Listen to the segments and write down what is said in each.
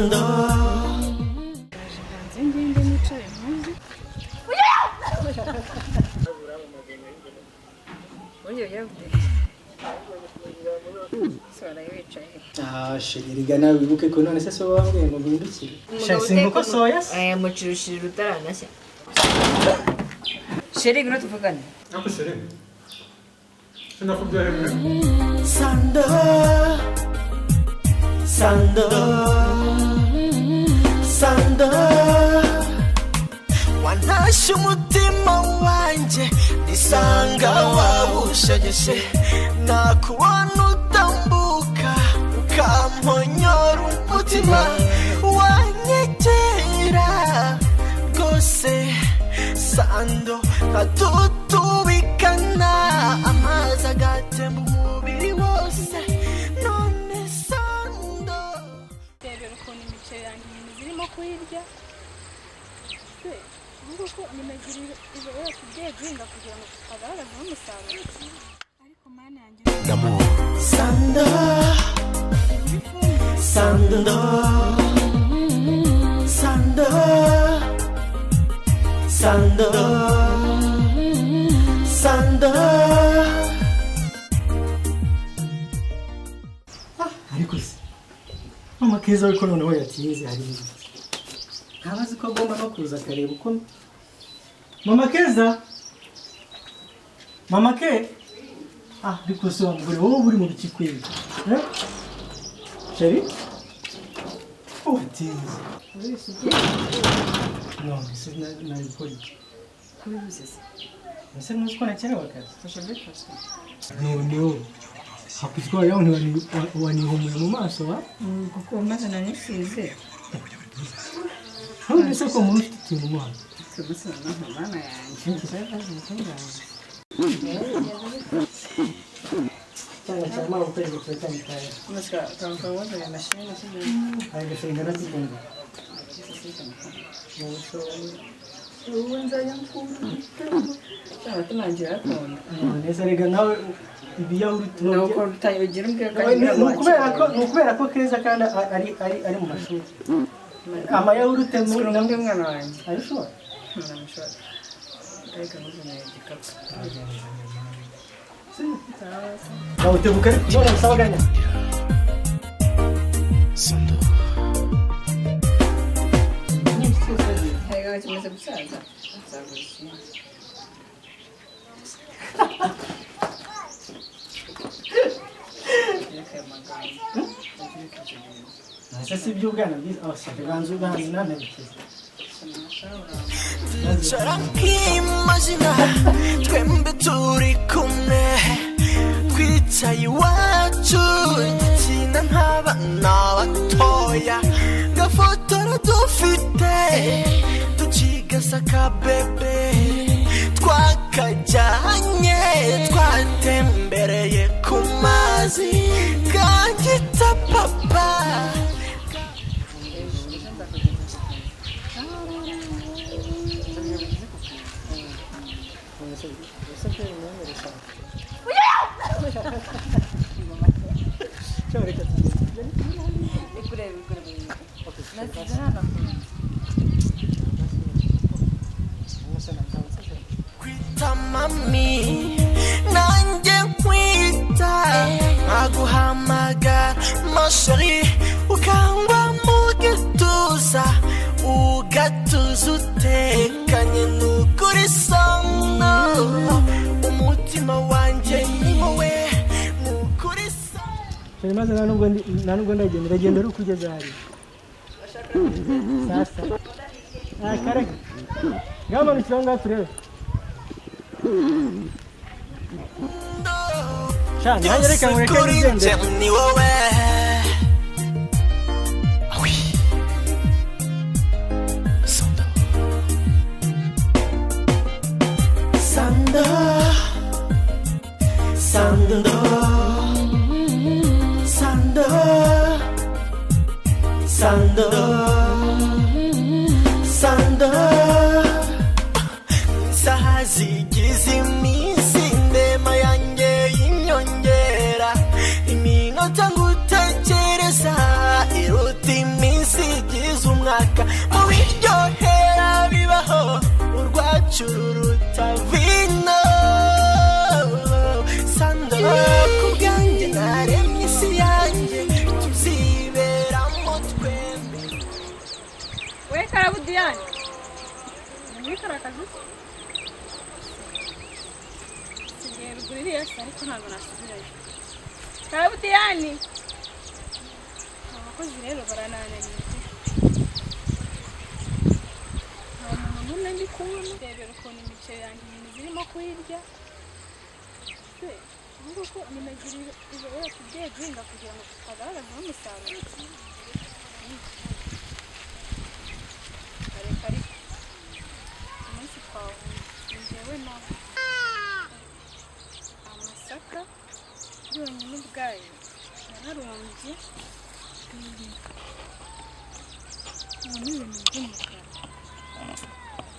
Sando. Nze ngende nicare ntuzi. Ah, chérie, rega nawe wibuke ko none se so wambwiye ngo mpindukire. Sha, sinkoko soya se? Aya mucirushirira utaranashya. Chérie, ngwino tuvugane. Ariko chérie, sinakubyaye. Sando. Sando. Sando. Wantashye umutima wanjye nisanga wawushegeshe, nakubona utambuka ukamponyora umutima, wanyegera rwose Sando, nkatutubikana amazi agatemba umubiri wose none Sando. Rebera ukuntu imiceri yanjye inyoni zirimo kuyirya. Se ubu ngubu nimegiri iba yaratubwiye guhinga kugira ngo tutagaragazaho umusaruro, ariko Mana yanjye. Sando. Sando. Sando. Sando. Sando. Ariko se mama Keza we ko noneho yatinze, hari ibiki? Ntaba azi ko agomba no kuza akareba uko. Mama Keza, mama ke, ah, ariko se wa mugore, wowe uri mu biki kwiga? Eh, chérie, ko watinze none se? Nari gukora iki? Kubibuze se? Ese ntuzi ko nakerewe akazi? Fasha breakfast. Noneho hakuzwa yaho wanihumuye mu maso wa. Kuko maze nanisize. None se ko umuntu ufite utuntu mu maso? Tugusa no Mana yanjye. Cyangwa cyangwa ukwezi cyane cyane. Masika kamukamuza ya mashine sije. Hari gashinga nazikunze. Ubu nzajya mkunda. Cyangwa wanjye urakunda. Neza, rega nawe ibiyahurute. Nuko utagira umbwira ko Ni ukubera ko Keza kandi ari mu mashuri, amayahurute Sikuru ngambwe mwana wanjye. Ari ushobora. Ndamushobora. Ariko muzanira igikapu. Nawe utebuka none usabaganya. Sando. Erega kimaze gusaza. Nzagura ikindi. Reka ayo magambo. Ese si iby'ubwana bwiza? Oh, si banza ubanza unanabikize. Ncara nkimazina twembi turi kumwe, twicaye iwacu dukina nk'abana batoya, gafotora dufite tukigasaka bebe, twakajyanye twatembereye ku mazi kangita papa. Ikureba ikureba. Nasize nanafunze. Kwita mami, nanjye nkwita, nkaguhamagara ma chérie, ukangwa mu gituza, ugatuza utekanye, nukuri sono umutima wanjye ni wowe, nukuri sono. Chérie, maze nta nubwo ndagenda, ndagenda ari uko ugeze hariya. Sasa ah, kare ngamanukira aho ngaho turebe. Sha, nanjye reka nkureke Kuri nigendere. njye ni wowe. Ah oui. Sando. Sando. Sando. Sando. Sando. Sando. Isaha zigize iminsi, indema yanjye y'inyongera, iminota ngutekereza iruta iminsi. Haruguru iriya se, ariko ntabwo nasubirayo. Karabudiyani, abakozi rero baranananiye pe. Nta muntu n'umwe ndi kubona. Rebera ukuntu imiceri yanjye inyoni zirimo kuyirya. Se ubu ngubu nimegiri iba yaratubwiye guhinga kugira ngo tutagaragazaho umusaruro. Reka, ariko umunsi twahuye ni njyewe nawe, amasaka yonyine ubwayo yararumbye. Ubu ni ibintu by'umukara,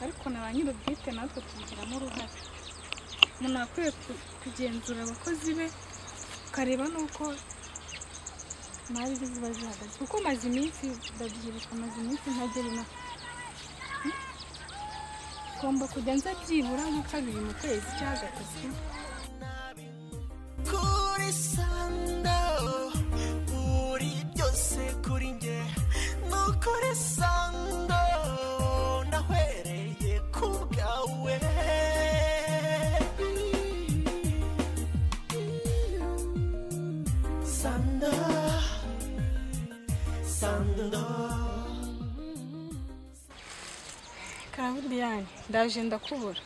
ariko na ba nyir'ubwite natwe tubigiramo uruhare. Umuntu akwiye kugenzura abakozi be, ukareba n'uko imari ze ziba zihagaze, kuko maze iminsi, ndabyibuka, maze iminsi ntagera inaha. Ngomba kujya nza byibura nka kabiri mu kwezi cyangwa gatatu. Kuri Sando, uri byose kuri njye, nukuri Sando, nahwereye ku bwawe. Sando, Sando. Karabudiyani, ndaje ndakubura,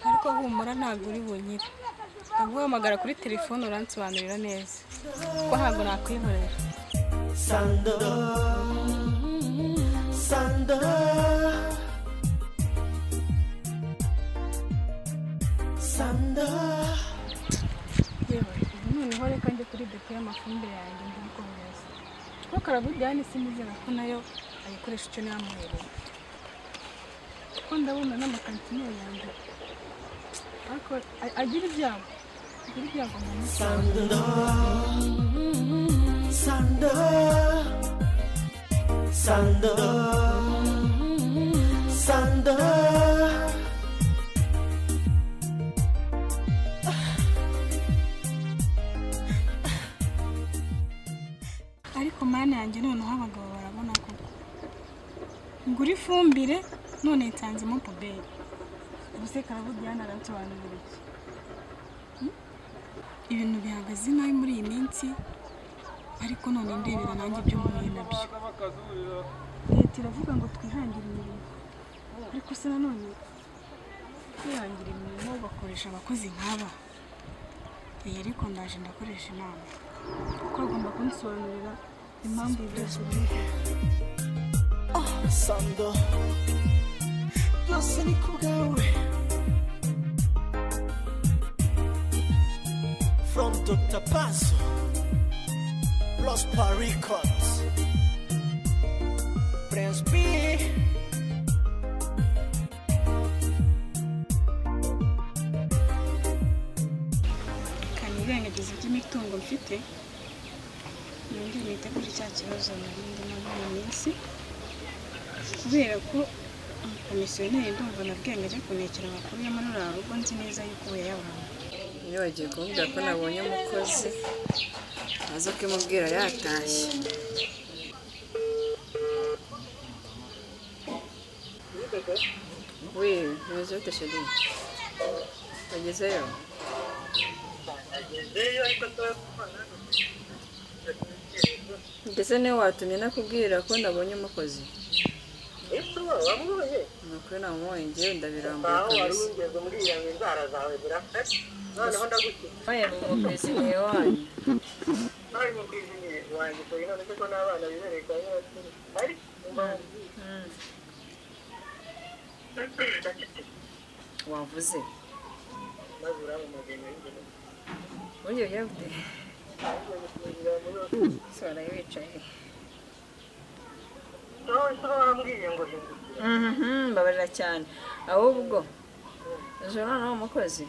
ariko humura, ntabwo uri bunyire. Ndaguhamagara kuri telefone uransobanurira neza, kuko ntabwo nakwihorera. Sando, Sando, Sando. Yewe, ubu noneho reka njye kuri depo y'amafumbire yanjye ndabikohereza, kuko Karabudiyani sinizera ko nayo ayikoresha icyo namuhereye, kuko ndabona n'amakantineri yanjye, ariko agira ibyago mu mutwe. Sando, Sando, Sando, Sando. Ariko mana yanjye, noneho abagabo barabona koko. Ngura ifumbire none nsanzemo poubelle. Ubuse Karabudiyani aransobanurira iki? Ibintu bihagaze nabi muri iyi minsi, ariko none ndebera nanjye ibyo mpuye nabyo. Leta iravuga ngo twihangire imirimo, ariko se nanone kwihangira imirimo bakoresha abakozi nk'aba? Iyi ariko ndaje ndakoresha inama, kuko agomba kunsobanurira impamvu ibi byose biri. Sando, byose ni ku bwawe. From Dr. Paso, Prosper Records, Prince B. Kanirengagiza iby'imitungo mfite, nongere nite kuri cya kibazo nari ndimo muri iyi minsi, kubera ko umukomisiyoneri ndumva nabwenge ajya kunekera amakuru yo muri ruriya rugo, nzi neza yuko ubu yayabonye. Iyo bagiye kumubwira ko nabonye umukozi, aza kubimubwira yatashye. We, bimeze bite chéri? Wagezeyo? Ndetse niwe watumye nakubwira ko nabonye umukozi. Ese wamubonye? Ni ukuri namubonye, njyewe ndabirambuye. Aho wari Kabisa. ungeze umbwira ngo inzara zawe zirafashe, noneho ndagukiza. Oya, umukwiziniye wanyu. Nawe mukwiziniye wanjye utoye, none se ko n'abana bibereye kwa nyirakuru ariko umva mubwire. Ndacecetse. Wavuze. Maze urampamagaye nari. Burya ugiye gute? Ngiye gusinzira muri hoteli. Se waraye wicaye? Wowe se warambwiye ngo hindukira. Mbabarira cyane. Ahubwo ejo noneho umukozi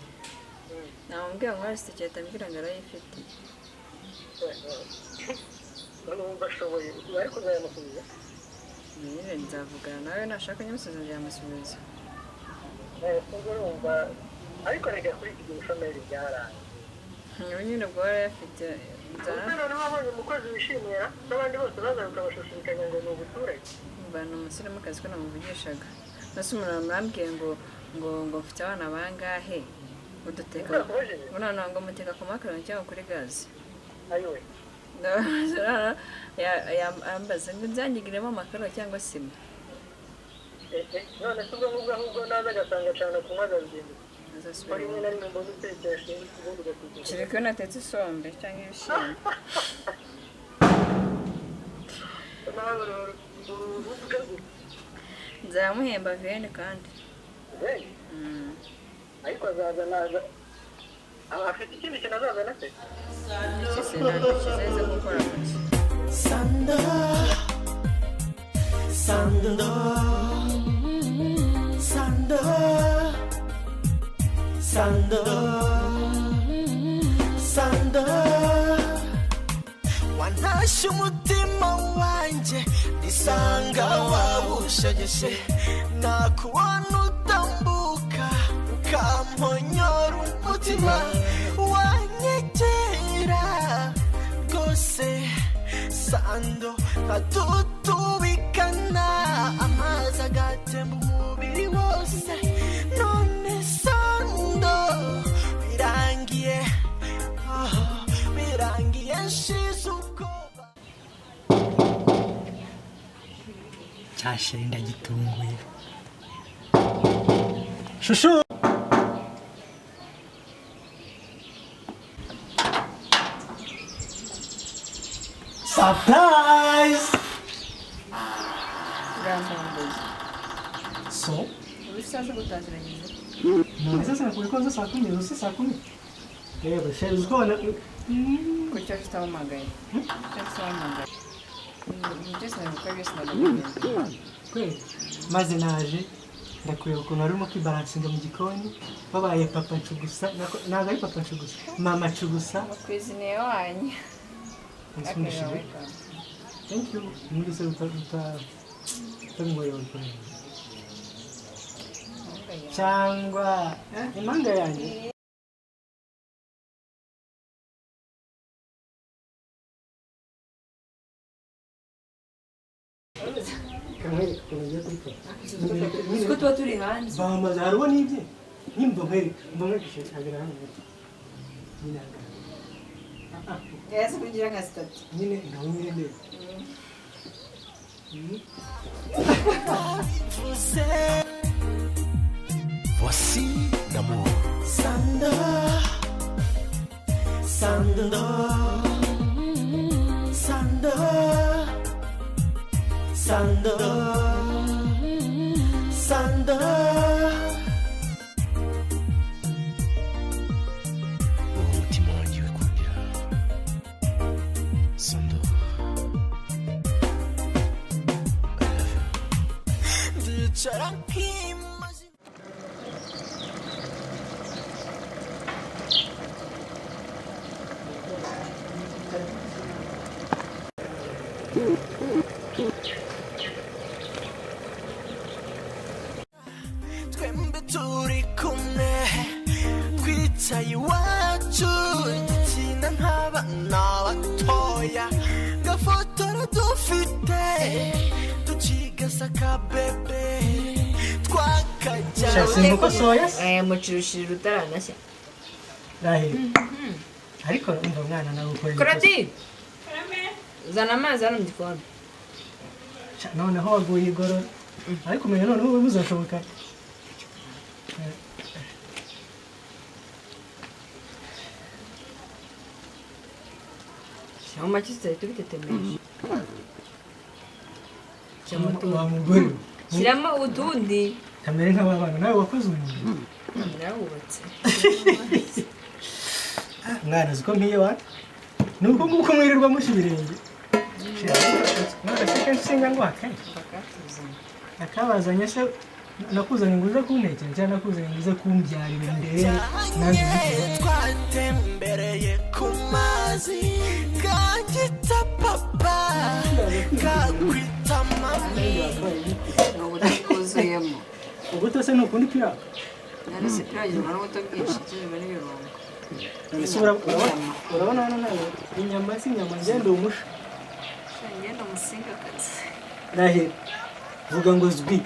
namubwira ngo hari sitike, ambwira ngo arayifite. None wumva ashoboye ariko uzayamusubiza? Nyine nzavugana nawe, nashaka nyamusubiza nzayamusubiza. Ubwo urumva ariko reka kuri iki gihe ubushomeri byarangiye. Ubu nyine ubwo warayafite. Ubuse noneho wabonye umukozi wishimira n'abandi bose bazaruka bashushubikanya ngo ni ubuturage. Mbana umusirimukazi ko namuvugishaga, mbese umuntu murambwiye ngo mfite abana bangahe? Uduteka Urakubajije? Buriya ngo muteka ku makara cyangwa kuri gaze. Ayiwe. Yambaza ngo nzanyigiremo amakara cyangwa sima. None se ubwo ngubwo ahubwo naza agasanga acana kunywa azabigenza. Ko Azasubira rimwe na rimwe mbona utekesha ubundi ugatekesha. Kereka iyo natetse isombe cyangwa ibishyimbo. Nawe uruvuga gutya. Nzamuhemba veni kandi. Veni? Ariko azaza naza. Afite ikindi kintu azazana se? Iki se ntabwo kizaza gukora gusa. Sando, Sando, Sando, Sando, Sando. Wantashe umutima wanjye nisanga wawushegeshe, nakubona utambuka ukamponyora umutima, wanyegera rwose Sando, nkatutubikana amazi agatemba umubiri wose. None Sando birangiye, oh, birangiye nshize ubwoba. Cyashere ndagitunguye. Shushu! Surprise! Urambanguye. So, Ubu isaha zo gutaziranyije. None sasa nakubwiye ko nza saa 10, uzi saa 10? Reba, sheri, uzi ko wana. Kuki utampamagaye? Kuki utampamagaye? Ibintu byose nabikora byose ndabikora. Kweli. Maze naje ndakureba ukuntu wari urimo kwibalansinga mu gikoni, wabaye papa ncugusa, ntabwo ari papa ncugusa, mama ncugusa. Umukwiziniye wanyu. Nsundishije. Thank you. Muri se uta uta utabinyweye wabikora. Cyangwa impanga yanjye. Kamwereka ukuntu ugiye kubikora. Uzi ko tuba turi hanze. Bamaze hariho n'ibye. Nimba nkwereka, mba nkwereka hagarara hano gato. Nyine hagarara. Ah, ah, Yahise kugira nka sitati. Nyine ngaho nyine ndeba. Bivuze Voici l'amour. Sando, Sando, Sando, Sando, Sando. Uwo mutima wanjye wikundira. Sando. I love you. Ndicara nkimaze. Twembi turi kumwe twicaye iwacu dukina nk'abana batoya, gafotora dufite tukigasaka bebe twakajya. Simba soya se? Aya mucirushirira utaranashya. Raheli. Ariko umva mwana nawe ukora ibikosa. Claudine! Zana amazi hano mu gikoni. Sha, noneho waguye igorora. Ariko umenya noneho ubu buzashoboka. Shyiramo make tutari tubitetemesha. Shyiramo utundi. Wa mugore we. Shyiramo utundi. Kamere nk'ababana nawe wakoze umuntu. Narawubatse. Mwana uzi ko mpiye wa? Ni uko nguko mwirirwa mushya ibirenge. Mwana se kenshi singa ngo kenshi. Bakatuzanye. Akabazanye se nakuzanye ngo uze kuntekera cyangwa nakuzanye ngo uze kumbyarira imbere nanjye Cyane twatembereye ku mazi, kanyita papa kakwita mami. Ni ubuto bwuzuyemo. Ubuto se ni ukundi piraka? None se piragirwa n'ubuto bwinshi kirimo n'ibirungo. None se urabona hano nawe inyama si inyama, ngende umusha. Ngenda umusingakazi. Raheli, vuga ngo zwi.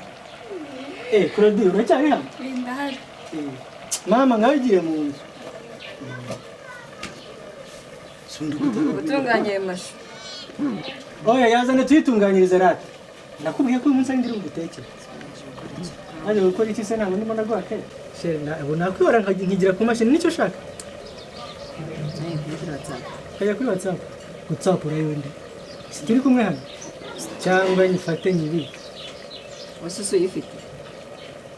Eh, Claudine uracyari hano? Ndahari. Eh, Mama nkawe ugiye mu nzu. Gutunganya ayo mashu. Oya, yazane tuyitunganyirize rata. Nakubwiye ko uyu munsi ari ndiri bugutekere. Maze gukora iki se? Ntabwo ndimo ndaguha kare. Chérie, ubu nakwihora nkigira ku mashini, nicyo ushaka? Nayo kuri WhatsApp. Kajya kuri WhatsApp. WhatsApp urayundi. Si turi kumwe hano? Cyangwa nyifate nyibike. Wasusu uyifite?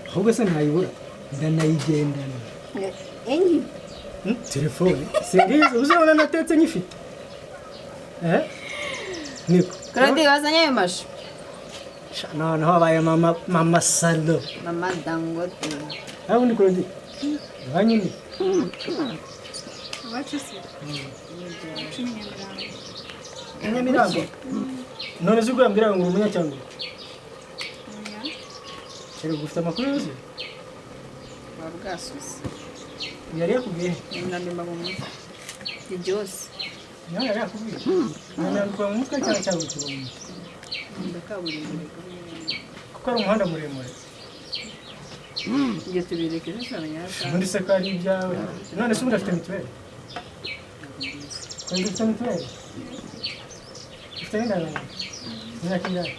Ahubwo se ntayibura. Ndanayigendana. Enyi. Telefone. Singizi uzabona natetse nyifite. Eh? Niko. Claude, wazanye ayo mashu. Sha, noneho habaye mama mama salo. Mama Dangote. Aho ni Claudie. Iwanyu ni? Iwacu se? Iwacu ni Nyamirambo. Nyamirambo. None se ubwo yambwira ngo uri umunyacyangwe? Oya. Chérie, ufite amakuru yuzuye? Buba bwasuse. Yari yakubwiye? Nyamirambo mu mutwe. Ni byose. Nawe yari yakubwiye? Nyamirambo mu mutwe cyangwa cyangwa mu mutwe? Nkunda kaburimbo reka. Kuko ari umuhanda muremure. Ibyo tubireke ejo uzamenya aho Ubundi se ko ari ibyawe. None se ubundi afite mituweli? Claude, ufite mituweli? Ufite n'indangamuntu? Imyaka ingahe?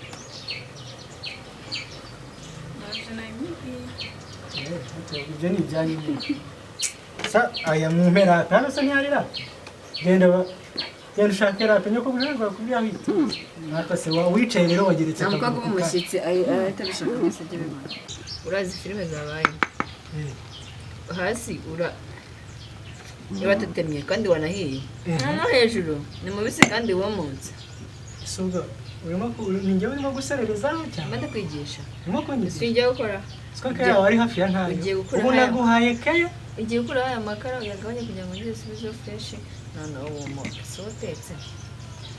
Naje nabimubwiye. Eh, ibyo ni ibyanyu nyine. Sa aya mu mpera hano se ntihari rape? Genda genda ushake rape, nyoko buje bakubwiye aho iri. Ariko se wa wicaye rero wageretse Nta mukobwa akaguru ku kandi. w'umushyitsi ahita abishaka mwese ajye abibona. Urazi filime zabaye. Hasi ura batatemye kandi wanahiye. No hejuru ni mubisi kandi womotse. Si ubwo urimo ni njyewe urimo guserereza cyangwa Mba ndakwigisha. urimo kunyigisha? Si njya gukora. Siko keya wari hafi ya ntayo. Ugiye gukura Ubu haya. naguhaye keya. Ugiye gukuraho aya makara uyagabanye kugira ngo ongere usubizeho fresh, noneho wumuke. Si utetse.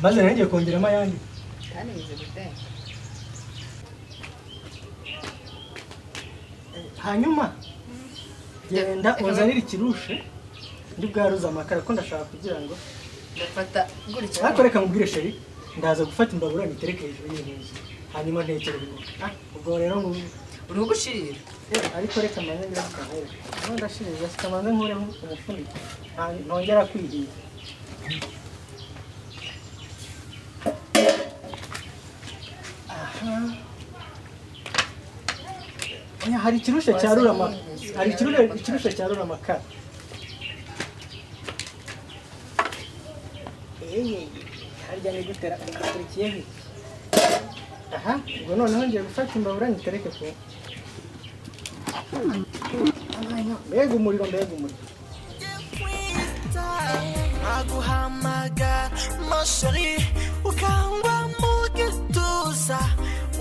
Maze nari ngiye kongeramo ayandi. Kandi bize guteka. Hanyuma genda unzanire ikirushe ndi bwaruze amakara ko ndashaka kugira ngo Ndafata gutya. ariko reka mubwire chérie, ndaza gufata imbabura nitereke hejuru y'intuzi hanyuma ntekere ibigori. Ubwo rero ngo Uri gushirira. Ariko reka mbanze ngira akantu. Niba ndashirira kamanze nkureho umufuniko ntongera kwihiza. Aha. Oya, hari ikirushe cyarura hari ikirushe cyarura amakara. Harya ni gutera akurikiye he? Aha, ubwo noneho ngiye gufata imbabura nitereke ku. Mbega umuriro, mbega umuriro. Nkaguhamagara ma chérie, ukangwa mu gituza,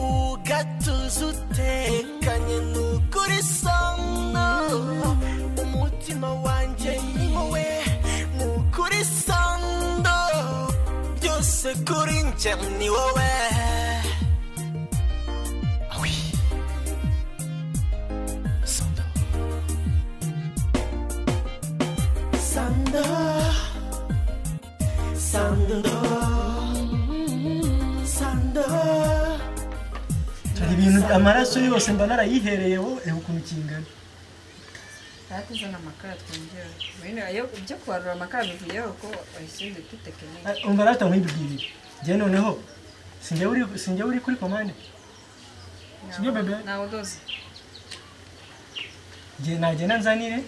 ugatuza utekanye n'ukuri sono. Umutima wanjye ni wowe, n'ukuri sondo. Byose kuri njye ni wowe. Ah oui. Sando. Sando. Sando. Sando. Ibintu amaraso yose mba narayihereye wowe, reba ukuntu kingana. Tuzana amakara twongera. Wenda iyo ibyo kubarura amakara bivuyeho ko wayisubize kuri tekinike. Umva rata nkwibwirire. Njye noneho sinjye uri kuri commande. Sibyo bébé? Ntawe udoze. Njye nagenda nzanire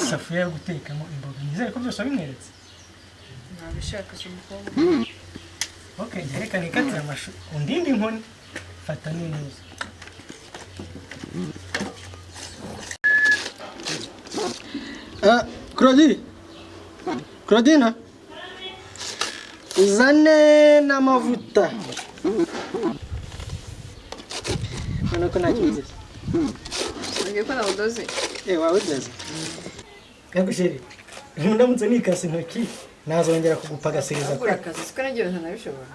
isafuriya yo gutekamo imboga. Nizere ko byose wabimweretse. Ntabishaka si umukobwa. Okay, njye reka nikatire amashu. Undinde inkoni. Fata n'intuza. Claudine. Claudine. Uzane n'amavuta. Ubona ko nta kibazo. Ugiye ko nawe udoze. Eh, wawe udoze. Yego chérie. Ndamutse nikase intoki nazongera kugupagasereza. Gukora akazi siko nabyo bintu nabishobora.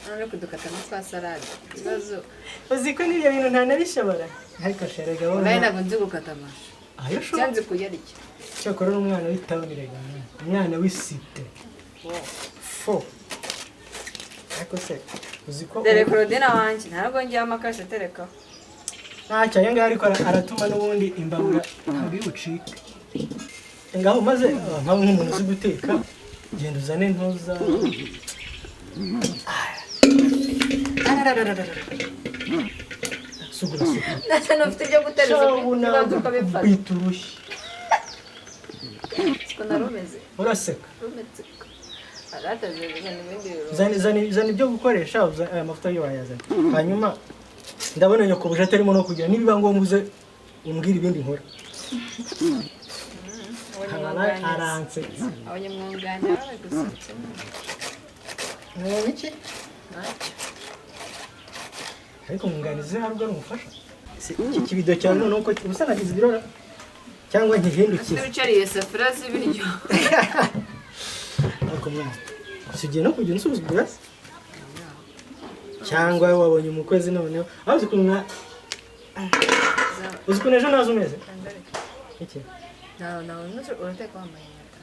None kudukata nka twa salade. Ikibazo Uzi ko n'ibyo bintu ntanabishobora. Ariko chérie gahoro. nawe ntabwo nzi gukata amashu. Ayo ushobora. Cyanze kuyarya. Cyakora uri umwana w'itawuni rega. Umwana w'isite. Fo. Ariko se uzi ko Dore Claudine wanjye ntabwo ngiye amakashe aterekaho. Ntacyo aya ngaya ariko aratuma n'ubundi imbabura ntabwo iri bucike. Ngaho maze nkawe nk'umuntu uzi guteka, genda uzane ntuza. Sugura sugura. Ndetse n'ufite ibyo gutereza Shabuna ubanza ukabifata. kwita urushyi. Siko narumeze. Uraseka. Rumetse. Arateze ibintu ibindi birungo. Zana zana zana ibyo gukoresha, aya mavuta yo wayazana. Hanyuma ndabona nyokobuja atarimo no kugira nibiba ngombwa uze umbwire ibindi nkora. Abanyamwunganizi. Aransetsa. Abanyamwunganira baragusetse. Ni iki? Ntacyo. Ariko mwunganizi ntabwo ari umufasha. Iki kibido cyawe noneho uko ubusa nagize ibirora cyangwa nkihindukize. Ese wicariye safuriya z'ibiryo. Ariko mwana, si ugiye no kujya unsuzugura se? Cyangwa wabonye umukozi noneho aho uzi ukuntu uzi ukuntu ejo naza umeze iki? Nawe urateka wambaye impeta.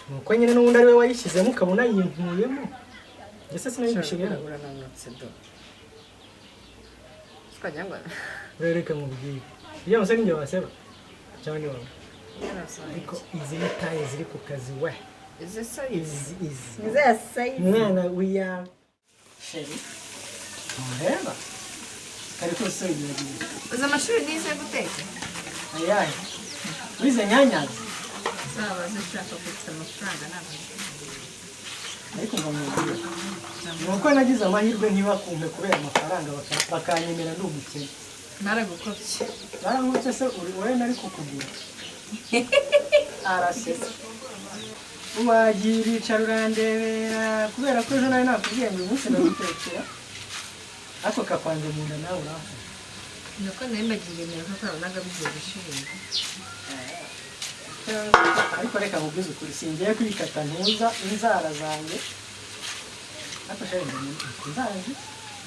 Nuko nyine n'ubundi ari we wayishyizemo ukabona yinkuyemo. Ndetse sinayigushyireho. Urananutse do. Twagira ngo Rero mubwire. Iyo musore ninjye waseba cyangwa ni wowe. Ariko izi ni taye ziri ku kazi we. Izi sayizi. Izi izi. Izi ya sayizi. Mwana wiya sheri. Ntureba? Kari kose wigerageza. Uzi amashuri nize guteka? Ayahe. Wize nyanyazi. Zaba zishaka gutsa amafaranga ntabwo. Ariko ngo mubwire. Nuko nagize amahirwe ntibakumpe kubera amafaranga bakanyemera ndi umukene. Naragukopye. Barankubye se uri wowe nari kukugura. Arasetse. Wagira icara urandebera kubera ko ejo nari nakubwiye ngo uyu munsi ndagutekera. Ariko kakwanze mu nda nawe uramfasha. Nuko nari mbagiye neza ko nabonaga bigiye gushirira. Ariko reka nkubwize ukuri singiye kwikata ntuza inzara zanjye. Ariko sheri inzara nzi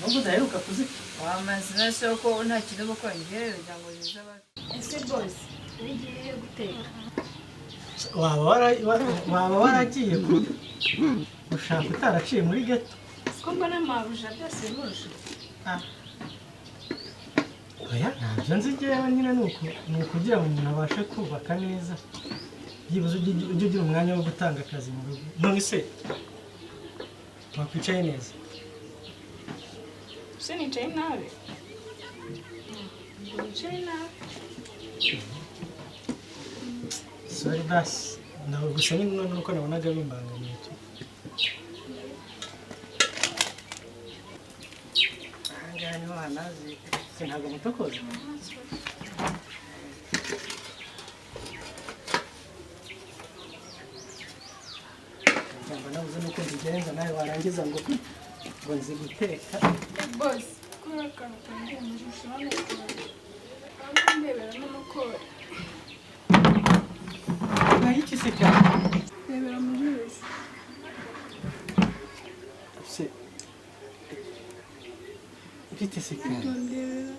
nubwo udaheruka kuzita. Wamaze nase ko nta kintu uba ukora ngewe kugira ngo zize abantu. Ese bose ugiye guteka? Waba waragiye gushaka utaraciye muri ghetto? Siko mbona mabuja byose bimurusha. Oya ntabyo nzi njyewe nyine ni ukugira ngo umuntu abashe kubaka neza. Byibuze ujye ugira umwanya wo gutanga akazi mu rugo. None se wakwicaye neza? Ese nicaye nabi? Nicaye nabi. Sorry basi. Ntabwo gusa nyine nuko nabonaga bimbangamiye tu. Aha ngaha niho hanazi. Se ntabwo mutokoza? Njyamba nabuze nuko mbigenza nawe warangiza ngo nzi guteka. Bose kuri akantu kanjye mu jisho hano cyane. Ndebera n'amakore. Nayo iki se cyane? Ndebera mu jisho. Se bite se kandi? Ndebera.